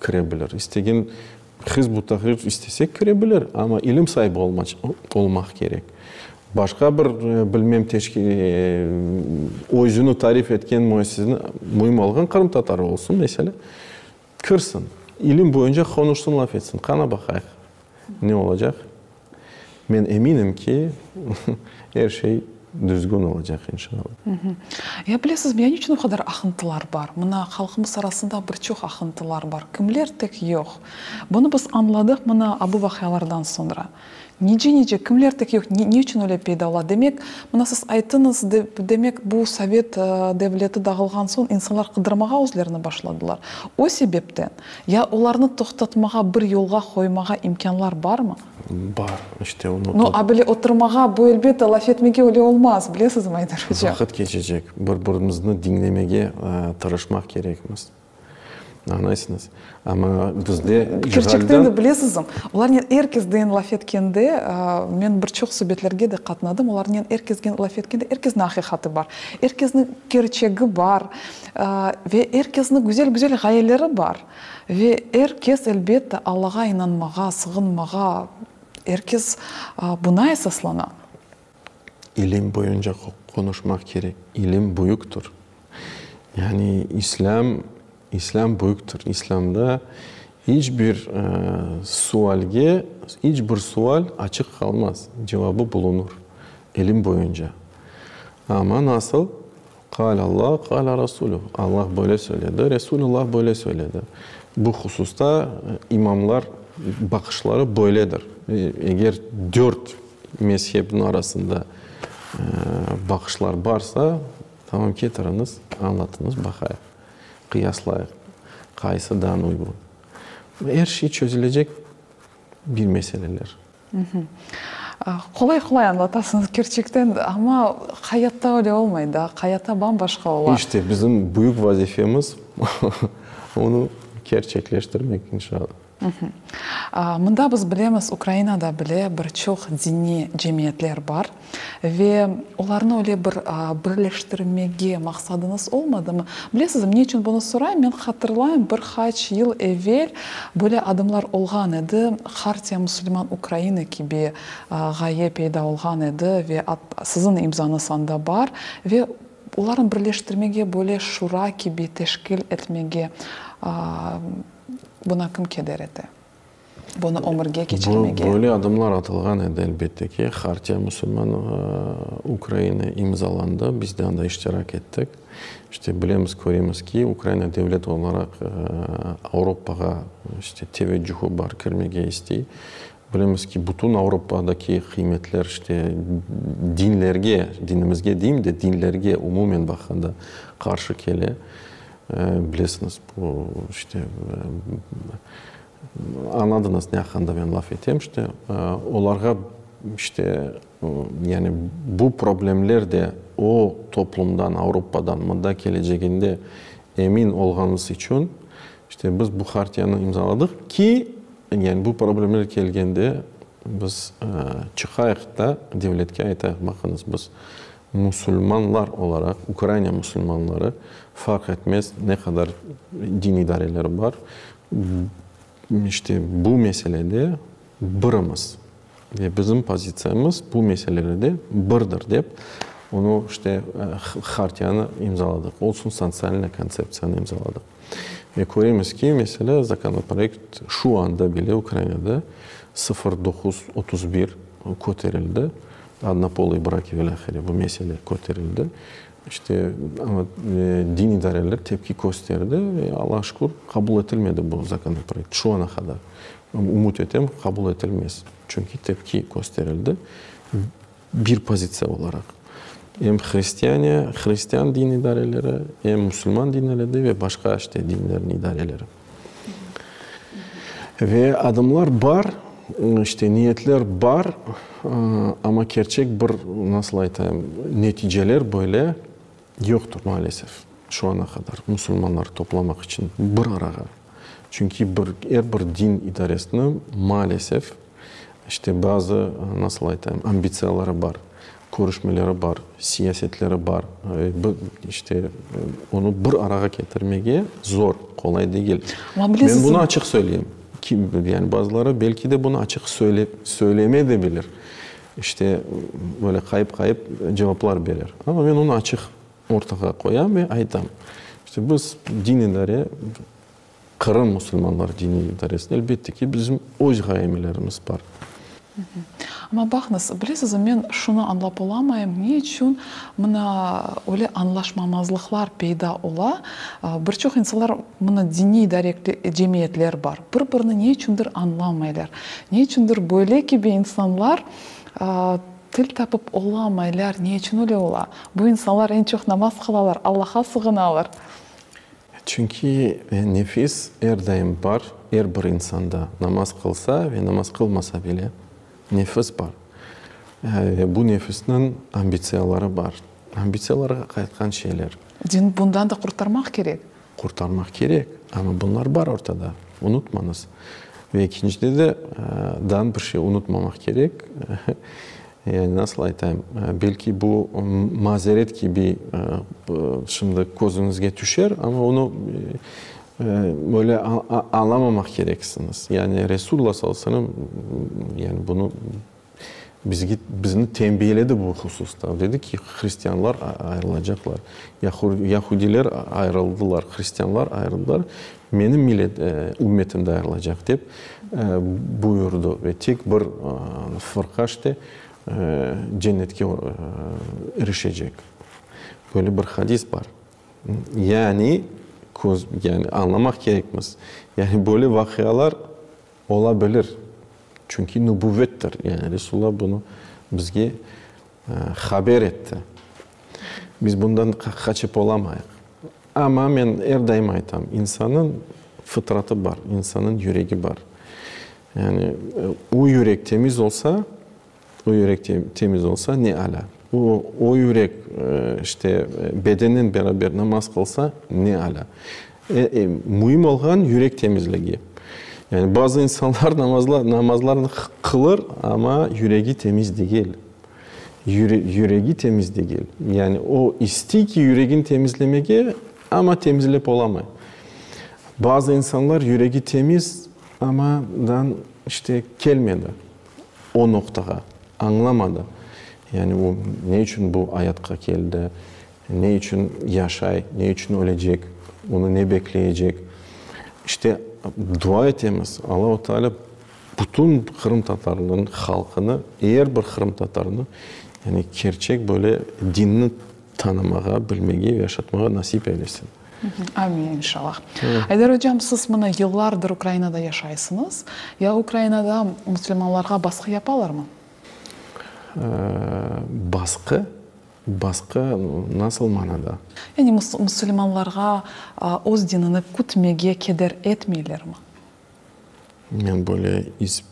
kire bilir, istegen Hizb ut-Tahrir istese kire bilir, amma ilim saibi olmaq kerek. Başqa bir bilmem özüni tarif etken müessiseni, müim olğan qırımtatarı olsun, meselâ, kirsin, ilim boyunca qonuşsın, laf etsin. Qana baqayıq, ne olacaq? Men eminim ki, er şey düzgün olacaq, inşallah. Ya bilesizmi, ya niçün o qadar aqıntılar bar? Mına, halqımız arasında bir çoq aqıntılar bar. Kimler tek yoq. Bunı biz añladıq mına bu vaqialardan soñra. Nice-nice, kimler tek yoq, ne içün öyle peyda ola? Demek, mına siz ayttıñız, demek, bu sovet devleti dağılğan soñ insanlar qıdırmağa özlerini başladılar. O sebepten, ya olarnı toqtatmağa, bir yolğa qoymağa imkânlar barmı? Bar, işte onı. No, a bile oturmağa, bu elbette, laf etmege öyle olmaz, bilesizmi, Ayder oca? Vaqıt keçecek, bir-birimizni diñlemege tırışmaq kerekmiz. Añlaysıñız? Amma bizde işğalden. Kerçekten de, bilesizmi, olarnen er kesden laf etkende, men bir çoq subetlerge de qatnadım, olarnen er kesgen laf etkende, er kesniñ aqiqatı bar, er kesniñ kerçegi bar ve er kesniñ güzel-güzel ğayeleri bar. Ve er kes, elbette, Allağa inanmağa, sığınmağa, er kes buna esaslana. İlim boyunca qonuşmaq kerek. İlim büyüktir. Yani İslâm, İslâm büyüktir. İslâmda iç bir sualge, iç bir sual açıq qalmaz, cevabı bulunır ilim boyunca. Amma nasıl? Qâle Allah, qâle Rasûlüh, Allah böyle söyledi, Resûlullah böyle söyledi. Bu hususta imamlar baqışları böyledir. Eger dört mezhepniñ arasında baqışlar barsa, tamam ketiriñiz, añlatıñız, baqayıq, qıyaslayıq, qaysı daa uyğun. Er şey çözülecek bir meseleler. Qolay-qolay añlatasıñız kerçekten, amma hayatta öyle olmay da, hayatta bam-başqa ola. İşte, bizim büyük vazifemiz onı kerçekleştirmek, inşallah. Mında biz bilemiz, Ukrainada bile bir çoq diniy cemiyetler bar ve olarnı öyle bir birleştirmege maqsadıñız olmadımı? Bilesizmi, ne içün bunı sorayım? Men hatırlayım, bir qaç yıl evel böyle adımlar olğan edi, Hartiya musulman Ukrainı kibi ğaye peyda olğan edi ve siziñ imzañız anda bar ve olarnı birleştirmege, böyle şura kibi teşkil etmege Buna kim keder ete? Bunı ömürge keçirmege. Böyle adımlar atılğan edi, elbette ki. Hartiya musulman Ukraina imzalandı, biz de anda iştirak ettik. İşte, bilemiz, köremiz ki, Ukraina devlet olaraq Avropağa, işte, teveccühi bar, kirmege istey. Bilemiz ki, bütün Avropadaki qıymetler, işte, dinlerge, dinimizge deyim de, dinlerge umumen baqqanda qarşı kele. Bilesiñiz, bu, işte, añladıñız ne aqqında men laf etem, işte, olarğa, işte, yani bu problemler de o toplumdan, Avropadan mında keleceginde emin olğanımız içün, işte, biz bu hartiyanı imzaladıq ki, yani bu problemler kelgende biz çıqayıq da devletke aytayıq, baqıñız, biz Musulmanlar olaraq, Ukraina musulmanları, farq etmez ne qadar din idareleri bar, işte bu meselede birimiz ve bizim pozitsiyamız bu meselelerde birdir dep, onı işte hartiyanı imzaladıq, olsun sotsialnaya kontseptsiyanı imzaladıq. Ve köremiz ki, meselâ, zakonoproyekt şu anda bile Ukrainada 0931 köterildi. Odnopolıy braki ve ilâhre bu mesele köterildi. İşte, amma din idareleri tepki kösterdi ve, Allağa şükür, qabul etilmedi bu zakonoproyekt şu ana qadar. Ümüt etem, qabul etilmez, çünki tepki kösterildi bir pozitsiya olaraq. Em hristianiya, hristian din idareleri, em musulman din idareleri ve başqa, işte, dinlerniñ idareleri. Ve adımlar bar, işte, niyetler bar, amma kerçek bir, nasıl aytayım, neticeler böyle yoqtır, maalesef, şu ana qadar, musulmanlar toplamaq içün bir arağa. Çünki bir, er bir din idaresiniñ, maalesef, işte, bazı, nasıl aytayım, ambitsiyaları bar. Körüşmeleri bar, siyasetleri bar. İşte, onı bir arağa ketirmege zor, qolay degil. Men bunı açıq söyleyim. Yani bazıları belki de bunı açıq söyleme de bilir. İşte, böyle qayıp-qayıp cevaplar berir. Amma men onı açıq ortağa qoyam ve aytam. İşte, biz din idare, Qırım musulmanları diniy idaresinde, elbette ki, bizim öz ğayemelerimiz bar. Amma baqıñız, bilesizmi, men şunı añlap olamayım, ne içün mına öyle añlaşmamazlıqlar peyda ola, bir çoq insanlar, mına diniy idare cemiyetler bar, bir-birini ne içündir añlamaylar, ne içündir böyle kibi insanlar til tapıp olamaylar, ne içün öyle ola? Bu insanlar eñ çoq namaz qılalar, Allaha sığınalar. Çünki nefis er daim bar, er bir insanda, namaz qılsa ve namaz qılmasa bile, nefis bar. Ve bu nefisniñ ambitsiyaları bar. Ambitsiyalarğa qaytqan şeyler. Din bundan da qurtarmaq kerek. Qurtarmaq kerek, amma bunlar bar ortada, unutmañız. Ve ekincide de, daa bir şey unutmamaq kerek, Yani, nasıl aytayım, belki bu mazeret kibi şimdi közüñizge tüşer, amma onı böyle añlamamaq kereksiñiz. Yani, Resulullah sallallahu aleyhi ve sellem, yani, bunı bizge, bizni tenbiyeledi bu hususta. Dedi ki, hristianlar ayırılacaqlar, yahudiler ayırıldılar, hristianlar ayırıldılar, menim millet, ümmetim de ayırılacaq, dep buyurdı ve tek bir fırqa işte cennetke irişecek. Böyle bir hadis bar. Yani, köz, yani añlamaq kerekmiz, yani böyle vaqialar ola bilir, çünki nübüvvettir, yani Resulullah bunı bizge haber etti. Biz bundan qaçıp olamayıq. Amma men er daim aytam, insannıñ fıtratı bar, insannıñ yüregi bar. Yani o yürek temiz olsa, o yürek temiz olsa, ne alâ. O, o yürek, işte, bedennen beraber namaz qılsa, ne alâ. Müim olğan yürek temizligi. Yani bazı insanlar namazlar, namazlarnı qılır, amma yüregi temiz degil. Yüre, yüregi temiz degil. Yani o istey ki, yüregini temizlemege, amma temizlep olamay. Bazı insanlar yüregi temiz, amma dan işte kelmedi o noqtağa, añlamadı. Yani o ne içün bu ayatqa keldi, ne içün yaşay, ne içün ölecek, onı ne bekleyecek. İşte, dua etemiz, Allahu Teala bütün qırımtatarlarnıñ halqını, er bir qırımtatarnı, yani kerçek böyle dinni tanımağa, bilmege ve yaşatmağa nasip eylesin. Amin, inşallah. Ayder ocam, siz mına yıllardır Ukrainada yaşaysıñız. Ya Ukrainada musulmanlarğa basqı yapalarmı? Basqı? Basqı nasıl manada? Yani musulmanlarğa öz dinini kütmege keder etmeylermi? Men böyle is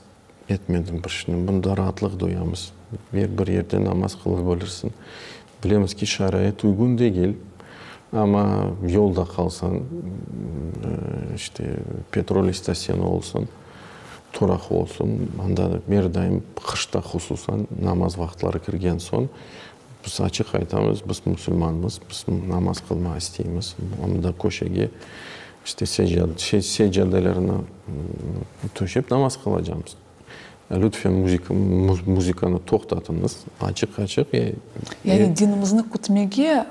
etmedim bir şeyni. Bunda raatlıq duyamız. Er bir yerde namaz qıla bilirsiñ. Bilemiz ki, şarait uygun degil, amma yolda qalsañ, işte, petrol istasyonı olsun, turaq olsun, anda er daim qışta hususan namaz vaqıtları kirgen soñ, biz açıq aytamız, biz musulmanmız, biz namaz qılmağa isteymiz, anda köşege, işte, secadelerini töşep namaz qılacamız. Lütfen muzıkanı toqtatıñız, açıq-açıq. Yani dinimizni kütmege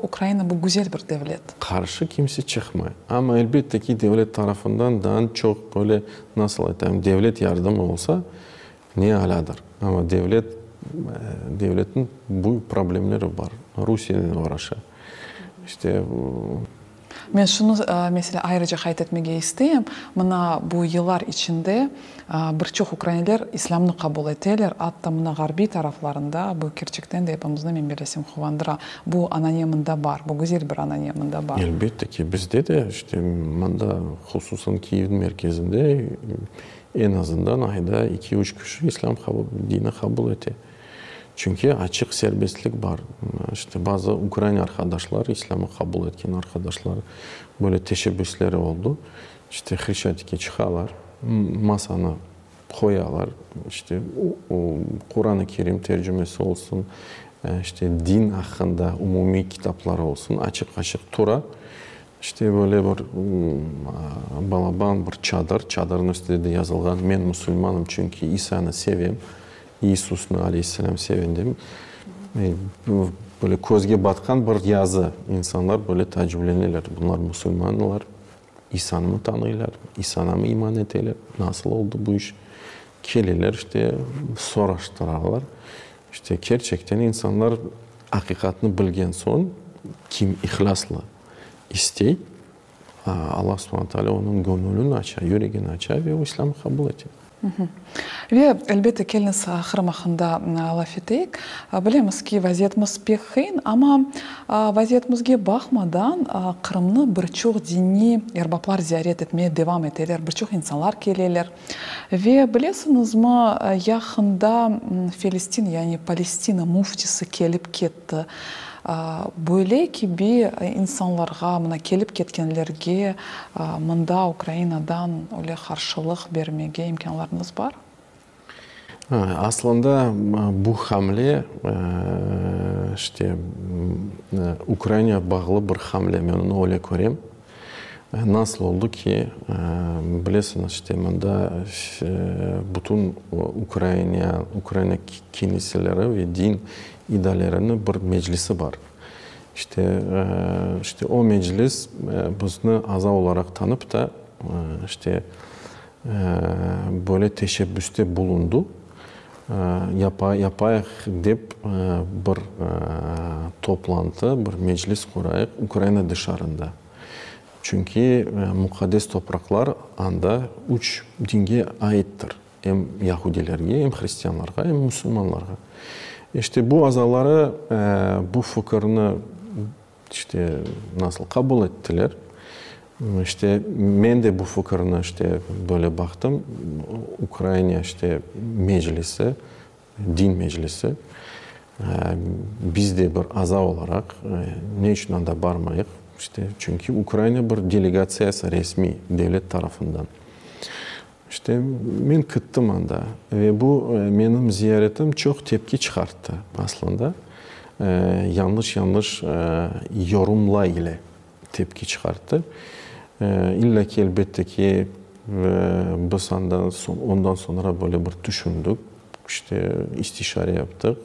Ukraina bu güzel bir devlet. Qarşı kimse çıqmay. Amma elbette ki, devlet tarafından daa çoq böyle, nasıl aytayım, devlet yardımı olsa, ne alâdır. Amma devlet, devletniñ büyük problemleri bar. Rusiyenen oğraşa. İşte. Men şunı, meselâ, ayrıca qayd etmege isteyim, mına bu yıllar içinde bir çoq ukrainler islâmnı qabul eteler, atta mına ğarbiy taraflarında, bu kerçekten de epimizni, men bellesem, quvandıra. Bu anane mında bar, bu güzel bir anane mında bar. Elbette ki, bizde de, işte, mında, hususan Kiyevniñ merkezinde, eñ azından ayda eki-üç kişi islâm dinini qabul ete. Çünki açıq serbestlik bar. İşte, bazı ukrain arqadaşlar, islâmı qabul etken arqadaşlar, böyle teşebbüsleri oldı. İşte, Hreşçatikke çıqalar, masanı qoyalar, işte, Quran-ı Kerim tercümesi olsun, işte, din aqqında umumiy kitaplar olsun, açıq-açıq tura. İşte, böyle bir balaban bir çadır, çadırnıñ üstünde de yazılğan, Men musulmanım, çünki İsanı sevem, İisusnı, aleyhisselâm, sevem dep, böyle közge batqan bir yazı. İnsanlar böyle taacipleneler, bunlar musulmanlar, İsanı mı tanıylar, İsana mı iman eteler, nasıl oldı bu iş? Keleler, işte, soraştıralar. İşte, kerçekten insanlar aqiqatnı bilgen soñ, kim ihlâslı istey, Alla subhane taalâ onıñ göñülini aça, yüregini aça ve o İslâmnı qabul ete. Ve, elbette, keliñiz Qırım aqqında laf eteyik. Bilemiz ki, vaziyetimiz pek qıyın, amma vaziyetimizge baqmadan, Qırımnı bir çoq diniy erbaplar ziyaret etmeye devam eteler, bir çoq insanlar keleler. Ve bilesiñizmi, yaqında Felestin, yani Palestina müftisi kelip ketti. Böyle kibi insanlarğa, mına kelip ketkenlerge mında Ukrainadan öyle qarşılıq bermege imkânlarıñız bar? Aslında bu hamle, işte, Ukrainağa bağlı bir hamle, men onı öyle körem. Nasıl oldı ki, bilesiñiz, işte, mında bütün Ukraina, Ukraina kiliseleri ve din idareleriniñ bir meclisi bar. İşte, işte o meclis bizni aza olaraq tanıp da, işte, böyle teşebbüste bulundı, yapayıq dep bir toplantı, bir meclis qurayıq Ukraina dışarında. Çünki muqaddes topraqlar anda üç dinge aittir, em yahudilerge, em hristianlarğa, em musulmanlarğa. İşte bu azaları bu fikirni İşte, nasıl qabul ettiler. İşte, men de bu fikirni, işte, böyle baqtım, Ukraina, işte, meclisi, din meclisi, biz de bir aza olaraq ne içün anda barmayıq, işte, çünki Ukraina bir delegatsiyası resmiy, devlet tarafından. İşte, men kittim anda ve bu menim ziyaretim çoq tepki çıqarttı aslında. Yañlış-yañlış yorumla ile tepki çıqarttı. İlla ki, elbette ki, biz anda ondan soñra böyle bir tüşündik, işte, istişare yaptıq.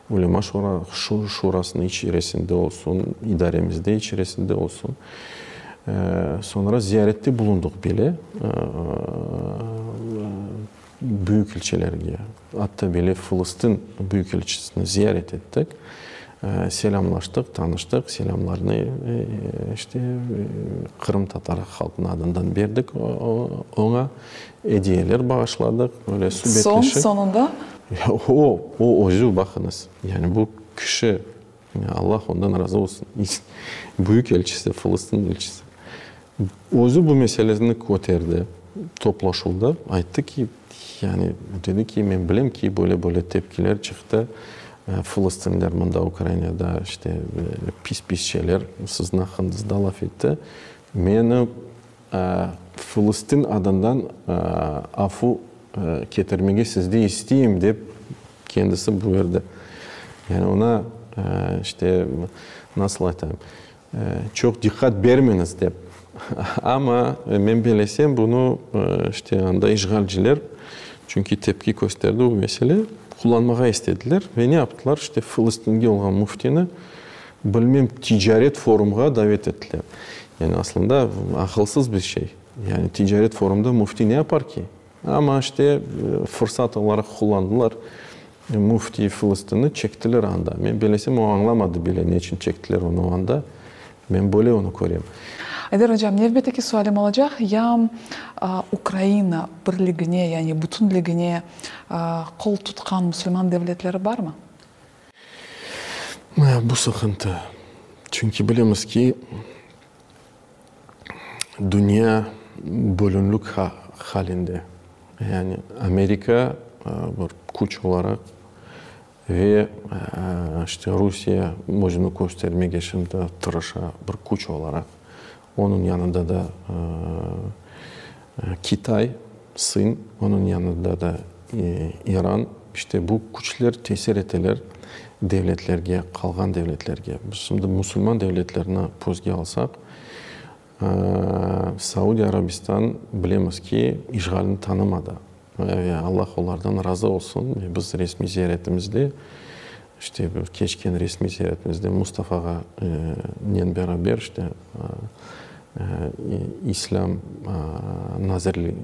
Ulema şurasınıñ içerisinde olsun, idaremizde içerisinde olsun. Soñra ziyarette bulundıq bile büyükelçilerge, atta bile Fılıstin büyükelçisini ziyaret ettik. Selâmlaştıq, tanıştıq, selâmlarnı işte qırımtatar halqınıñ adından berdik oña, ediyeler bağışladıq, böyle subetleşip. Soñ, soñunda? O, o özü, baqıñız, yani bu kişi, Allah ondan razı olsun, büyük elçisi, Fılıstin elçisi, özü bu meseleni köterdi toplaşuvda, ayttı ki, Yani, dedi ki, men bilem ki, böyle-böyle tepkiler çıqtı, fılıstinler mında Ukrainada, işte, pis-pis şeyler siziñ aqqıñızda laf etti. Meni Fılıstin adından afu ketirmege sizde isteyim, dep kendisi buyurdı. Yani, oña, işte, nasıl aytayım, Çoq diqqat bermeñiz dep. Amma men belesem, bunı işte anda işğalciler, çünki tepki kösterdi bu mesele, qullanmağa istediler ve ne yaptılar, işte Fılıstinge olğan müftini bilmem ticaret forumğa davet ettiler. Yani aslında aqılsız bir şey. Yani ticaret forumda müfti ne yapar ki? Amma işte fırsat olaraq qullandılar. Müfti Fılıstinni çektiler anda. Men belesem, o añlamadı bile, ne içün çektiler onı anda. Men böyle onı körem. Ayder ocam, nevbetteki sualim olacaq, ya Ukraina birligine, yani bütünligine qol tutqan musulman devletleri barmı? Bu sıqıntı. Çünki bilemiz ki, Dünya bölünlik halinde. Yani Amerika bir küç olaraq ve işte Rusiye özüni köstermege şimdi tırışa bir küç olaraq. Onıñ yanında da Kitay, Sin, onıñ yanında da İran. İşte bu küçler tesir eteler devletlerge, qalğan devletlerge. Biz şimdi musulman devletlerini közge alsaq, Saudiya Arabistan, bilemiz ki, işğalni tanımadı. Ve Allah olardan razı olsun, ve biz resmiy ziyaretimizde, işte keçken resmiy ziyaretimizde Mustafa ağanen beraber, işte İslâm nazirligi,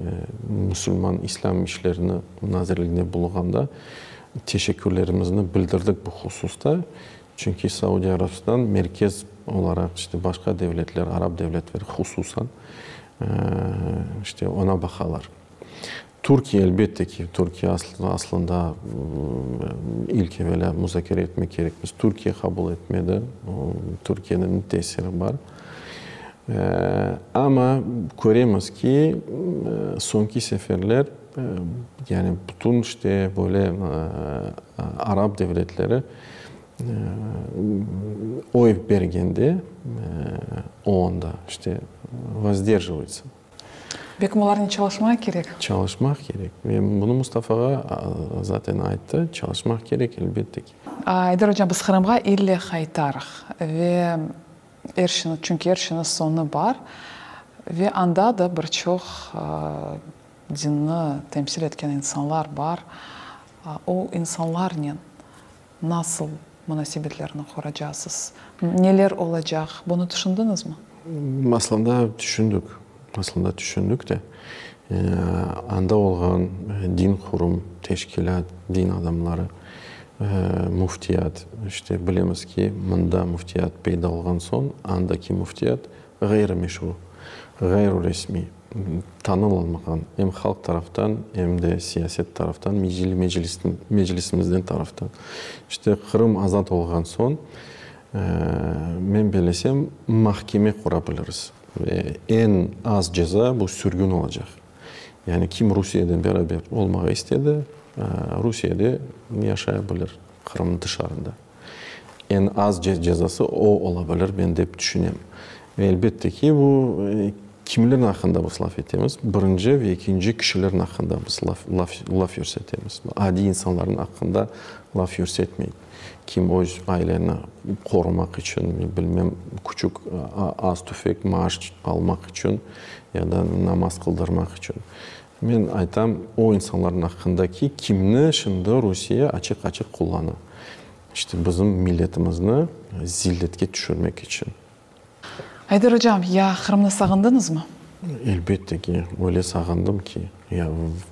musulman İslâm işlerini nazirliginde bulunğanda teşekkürlerimizni bildirdik bu hususta. Çünki Saudiya Arabistan merkez olaraq, işte başqa devletler, arap devletleri hususan, işte oña baqalar. Türkiye, elbette ki, Türkiye aslında ilk evelâ muzakere etmek kerekmiz. Türkiye qabul etmedi, Türkiyeniñ tesiri bar. Amma köremiz ki, soñki seferler, yani bütün işte böyle arap devletleri oy bergende OONda işte vozderjivayutsa. Belkim olarnen çalışmaq kerek? Çalışmaq kerek. Ve bunı Mustafa ağa zaten ayttı, çalışmaq kerek, elbette ki. Ayder ocam, biz Qırımğa ille qaytarıq ve er şeyniñ, çünki er şeyniñ soñu bar ve anda da bir çoq dinni temsil etken insanlar bar. O insanlarnen nasıl munasebetlerni quracasız? Neler olacaq? Bunı tüşündiñizmi? Aslında tüşündik. Aslında tüşündik de. Anda olğan din qurum, teşkilât, din adamları, müftiyat, işte bilemiz ki, mında müftiyat peyda olğan soñ, andaki müftiyat ğayrımeşru, ğayrıresmiy, tanılmağan em halq taraftan, em de siyaset taraftan, meclisimizden taraftan. İşte Qırım azat olğan soñ, men belesem, mahkeme qura biliriz. Ve eñ az ceza bu sürgün olacaq. Yani kim Rusiyeden beraber olmağa istedi, Rusiyede yaşaya bilir, Qırımnıñ tışarında. Eñ az cezası o ola bilir, men dep tüşünem. Ve elbette ki, bu. Kimlerniñ aqqında biz laf etemiz? Birinci ve ekinci kişilerniñ aqqında biz laf laf yürsetemiz. Adiy insanlarnıñ aqqında laf yürsetmeyik. Kim öz aileni qorumaq içün, bilmem, küçük az tüfek maaş almaq içün ya da namaz qıldırmaq içün. Men aytam, o insanlarnıñ aqqında ki, kimni şimdi Rusiye açıq-açıq qullana. İşte bizim milletimizni zilletke tüşürmek içün. Ayder ocam, ya Qırımnı sağındıñızmı? Elbette ki, öyle sağındım ki, ya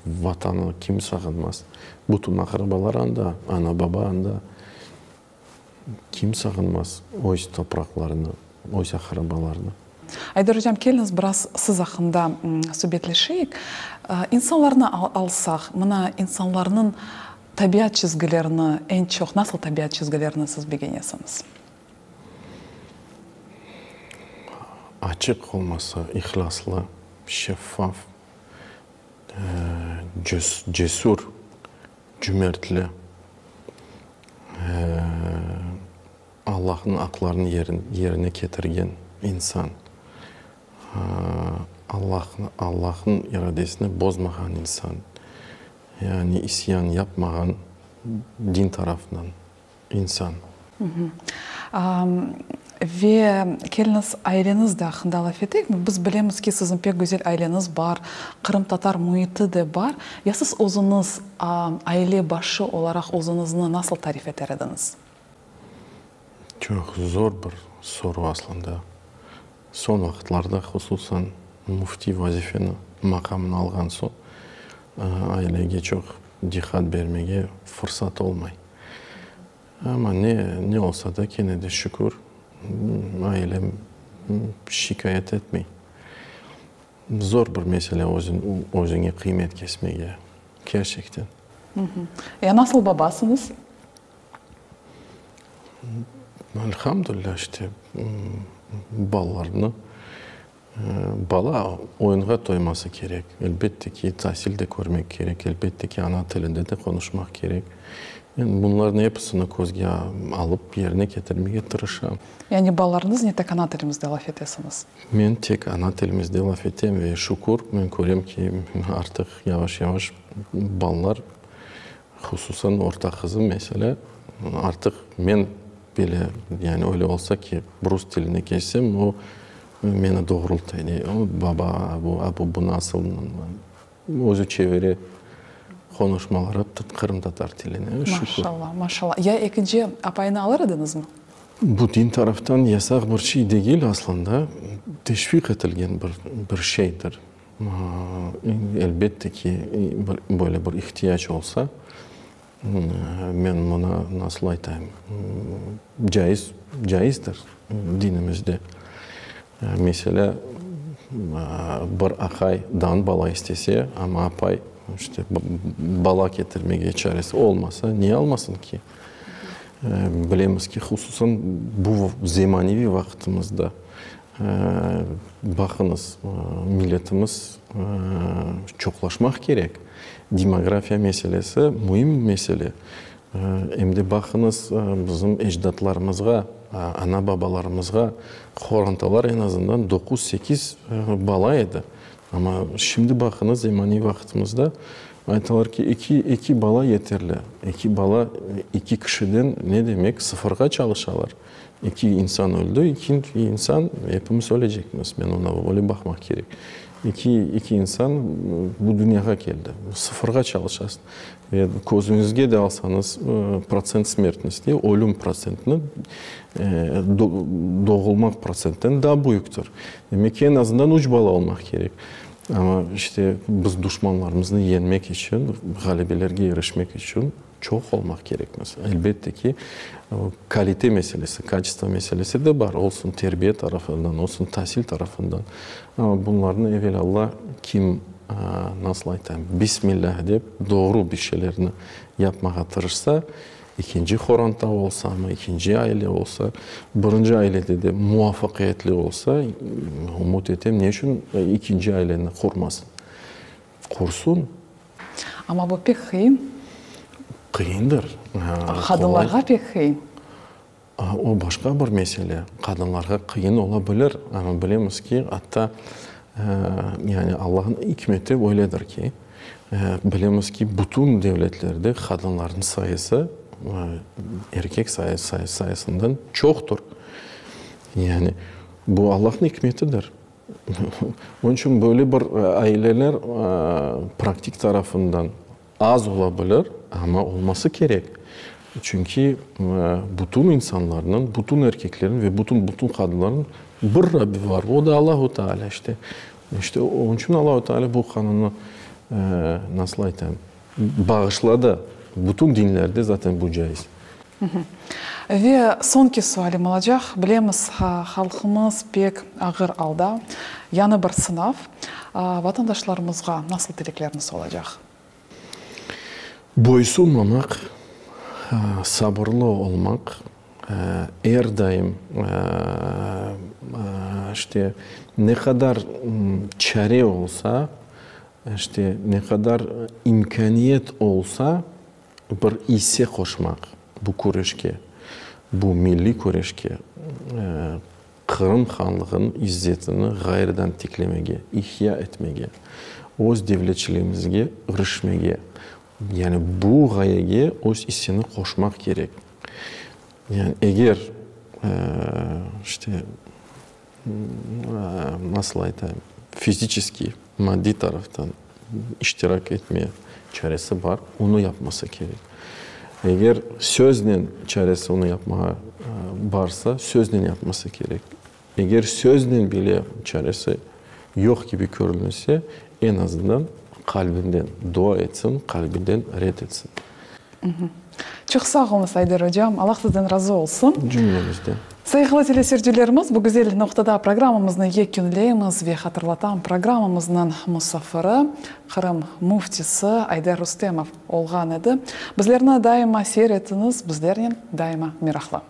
Vatanı kim sağınmaz? Bütün aqrabalar anda, ana-baba anda. Kim sağınmaz öz topraqlarını, öz aqrabalarını? Ayder ocam, keliñiz biraz siz aqqında subetleşeyik. İnsanlarnı alsaq, mına insanlarnıñ tabiat çizgilerini eñ çoq nasıl tabiat çizgilerini siz begenesiñiz? Açıq olması, ihlâslı, şeffaf, cesür, cümertli, Allahnıñ aqlarını yerine ketirgen insan, Allahnıñ iradesini bozmağan insan, yani isyan yapmağan din tarafından. İnsan. Ve keliñiz, aileñiz de aqqında laf eteyikmi? Biz bilemiz ki, siziñ pek güzel aileñiz bar, qırımtatar müiti de bar. Ya siz özüñiz aile başı olaraq özüñizni nasıl tarif eter ediñiz? Çoq zor bir soru aslında. Soñ vaqıtlarda, hususan müfti vazifeni, maqamını alğan soñ, ailege çoq diqqat bermege fırsat olmay. Amma ne, ne olsa da, kene de şükür, ailem şikâyet etmey. Zor bir mesele özün, özüñe qıymet kesmege, kerçekten. Ya nasıl babasıñız? Elhamdülilâ, işte, balalarnı Bala oyunğa toyması kerek, elbette ki, tasil de körmek kerek, elbette ki, ana tilinde de qonuşmaq kerek. Men bunlarnıñ episini közge alıp, yerine ketirmege tırışam. Yani balalarıñıznen tek ana tilimizde laf etesiñiz? Men tek ana tilimizde laf etem ve şükür, men körem ki, artıq yavaş-yavaş balalar, hususan orta qızım, meselâ, artıq men Bile, yani öyle olsa ki, rus tiline keçsem, o meni doğrulta, dey, o, baba, bu, a bu, bu nasıl, özü çevire qonuşmaları qırımtatar tiline, şükür. Maşallah, maşallah. Ya ekinci apayını alır ediñizmi? Bu din taraftan yasaq bir şey degil aslında, teşviq etilgen bir bir şeydir. Elbette ki, böyle bir ihtiyac olsa, Men munı nasıl aytayım, caiz, caizdir dinimizde. Meselâ, bir aqaydan bala istese, amma apay, işte, bala ketirmege çaresi olmasa, niye almasın ki? Bilemiz ki, hususan bu zemaneviy vaqtımızda, baqıñız, milletimiz çoqlaşmaq kerek. Demografiya meselesi müim mesele. Em de baqıñız, bizim ecdatlarımızğa, ana-babalarımızğa, qorantalar eñ azından doquz-sekiz bala edi. Amma şimdi baqıñız, zemaneviy vaqtımızda aytalar ki, eki, eki bala yeterli. Eki bala eki kişiden, ne demek, sıfırğa çalışalar. Eki insan öldi, eki insan, epimiz ölecekmiz, men oña öyle baqmaq kerek. Eki, eki insan bu dünyağa keldi, sıfırğa çalışasıñ. Ve közüñizge de alsañız, protsent smertnosti, ölüm protsentini doğulmaq protsentten daa büyüktir. Demek ki, eñ azından üç bala olmaq kerek. Amma işte biz duşmanlarımıznı yeñmek içün, ğalebelerge irişmek içün, Çoq olmaq kerekmiz. Elbette ki, kalite meselesi, kaçestvo meselesi de bar, olsun terbiye tarafından, olsun tasil tarafından. Amma bunlarnı evel-Alla kim, nasıl aytayım, Bismillah dep doğru bir şeylerni yapmağa tırışsa, ikinci horanta olsamı, ikinci aile olsa, birinci ailede de muvafaqiyetli olsa, ümüt etem, ne içün ikinci aileni qurmasın? Qursun. Amma bu pek qıyın. Qıyındır. Qadınlarğa pek qıyın. O başqa bir mesele. Qadınlarğa qıyın ola bilir. Amma bilemiz ki, atta. Yani Allahnıñ ikmeti böyledir ki, bilemiz ki, bütün devletlerde qadınlarnıñ sayısı erkek sayısından çoqtur. Yani bu Allahnıñ ikmetidir. Onıñ içün böyle bir aileler praktik tarafından Az ola bilir, amma olması kerek. Çünki bütün insanlarnıñ, bütün erkeklerniñ ve bütün bütün qadınlarnıñ bir Rabbi bar, o da Allahu Teala işte. İşte onıñ içün Allahu Teala bu qanunnı, nasıl aytayım, bağışladı. Bütün dinlerde zaten bu caiz. Ve soñki sualim olacaq. Bilemiz, halqımız pek ağır alda. Yañı bir sınav. Vatandaşlarımızğa nasıl tilekleriñiz olacaq? Boysunmamaq, sabırlı olmaq, er daim, işte, ne qadar çare olsa, işte, ne qadar imkâniyet olsa, Bir isse qoşmaq bu küreşke, bu milliy küreşke, Qırım hanlığınıñ izzetini ğayrıdan tiklemege, ihya etmege, öz devletçiligimizge irişmege, yani bu ğayege öz isseni qoşmaq kerek. Yani eger, işte, nasıl aytayım, fiziçeskiy, maddiy taraftan iştirak etme çaresi bar, onı yapması kerek. Eger söznen çaresi onı yapmağa barsa, söznen yapması kerek. Eger söznen bile çaresi yoq kibi körünse, eñ azından qalbinden dua etsin, qalbinden red etsin. Çoq sağ oluñız, Ayder ocam. Allah sizden razı olsun. Cümlemizden. Sayğılı teleseyircilerimiz, bu güzel noqtada programmamıznı yekünleymiz ve hatırlatam, programmamıznıñ musafiri, Qırım müftisi Ayder Rustemov olğan edi. Bizlerni daima seyir etiñiz, bizlernen daima meraqlı.